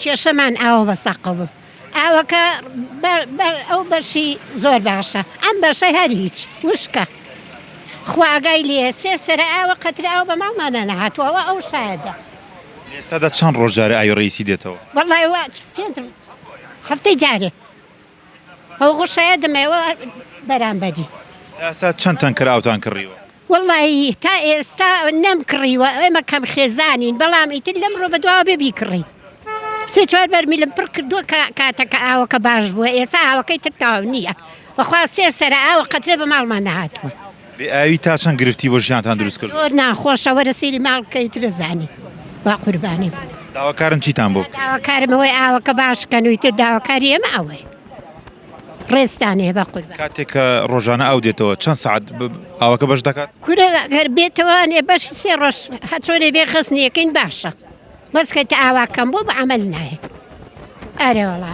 کێشەمان ئاوە بە سەقە بوو ئاوەکە ئەو بەشی زۆر باشە ئەم بەشەی هەر هیچ وشکە خوا ئاگای لێیە سێ سەرە ئاوە قەترە ئاو بە ماڵمانە نەهاتووە ئەو شایەدە. لە ئێستادا چەند ڕۆژ جارێ ئاوی ڕەئیسی دێتەوە؟ وەڵای وا پێنج هەفتەی جارێ. ئەو غوسەیە دەمەوە بەرامبەری. تا ئێستا چەند تەنکەر ئاوتان کڕیوە؟ وەڵایی تا ئێستا نەم کڕیوە ئێمە کەم خێزانین بەڵام ئیتر لەمڕۆ بەدواوە بێ بیکڕین سێ چوار بەرمیلم پڕ کردووە کە کاتەکە ئاوەکە باش بووە ئێستا ئاوەکەی تر تەواو نییە بەخوا سێ سەرە ئاوە قەترە بە ماڵمان نەهاتووە. بێ ئاوی تا چەند گرفتی بۆ ژیانتان دروست کردووە؟ زۆر ناخۆشە وەرە سەیری ماڵ بکە ئیتر ئەزانی با قوربانی بم. داواکارن چیتان بۆ بکەین؟ داواکارم ئەوەی ئاوەکە باش کەن و ئیتر داواکاری ئێمە ئەوەیە ڕێزتان هەیە بە قوربان. کاتێک کە ڕۆژانە ئاو دێتەوە چەند سەعات ئاوەکە بەش دەکات؟ کورە گەر بێتەوە نێ بەشی سێ ڕۆژ هەرچۆنێ بێ خەزنیەکەین باشە بەس کە ئاوا کەم بوو بە عەمەل نایە ئەرێ وەڵا.